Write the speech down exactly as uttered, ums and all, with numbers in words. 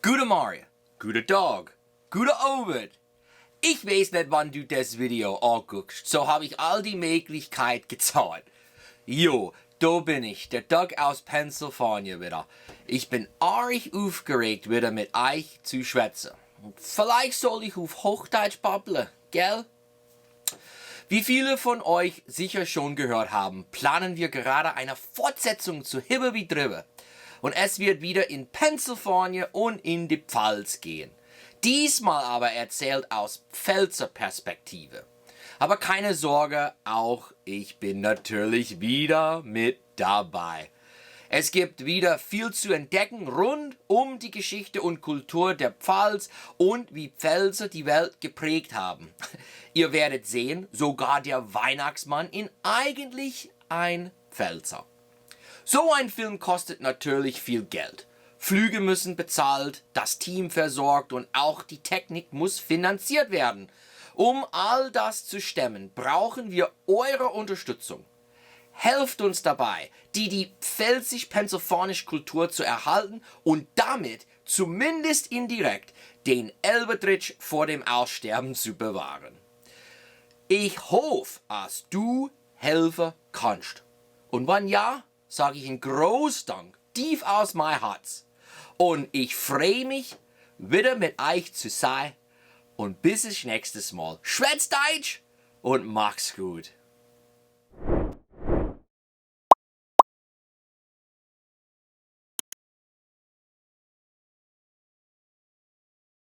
Gode Morje, gode Dag, gode Owend. Ich weet net, wann du des Video anguckst, so hab ich all die Möglichkeit gezaut. Jo, do bin ich, der Doug aus Pennsylvania wieder. Ich bin arg ufgeregt, wieder mit eich zu schwätze. Vielleicht soll ich uf Hochdeitsch babble, gell? Wie viele von euch sicher schon gehört haben, planen wir gerade eine Fortsetzung zu Hibbebi-Dribbe. Und es wird wieder in Pennsylvania und in die Pfalz gehen. Diesmal aber erzählt aus Pfälzer Perspektive. Aber keine Sorge, auch ich bin natürlich wieder mit dabei. Es gibt wieder viel zu entdecken rund um die Geschichte und Kultur der Pfalz und wie Pfälzer die Welt geprägt haben. Ihr werdet sehen, sogar der Weihnachtsmann ist eigentlich ein Pfälzer. So ein Film kostet natürlich viel Geld. Flüge müssen bezahlt, das Team versorgt und auch die Technik muss finanziert werden. Um all das zu stemmen, brauchen wir eure Unterstützung. Helft uns dabei, die, die pfälzisch-pennsylvanische Kultur zu erhalten und damit zumindest indirekt den Elbedritsch vor dem Aussterben zu bewahren. Ich hoff, dass du helfe kannst. Und wenn ja, sag ich en großen Dank, tief aus meinem Herz. Und ich freu mich, wieder mit eich zu sein. Und bis das nächste Mal. Schwätzt Deutsch und macht's gut.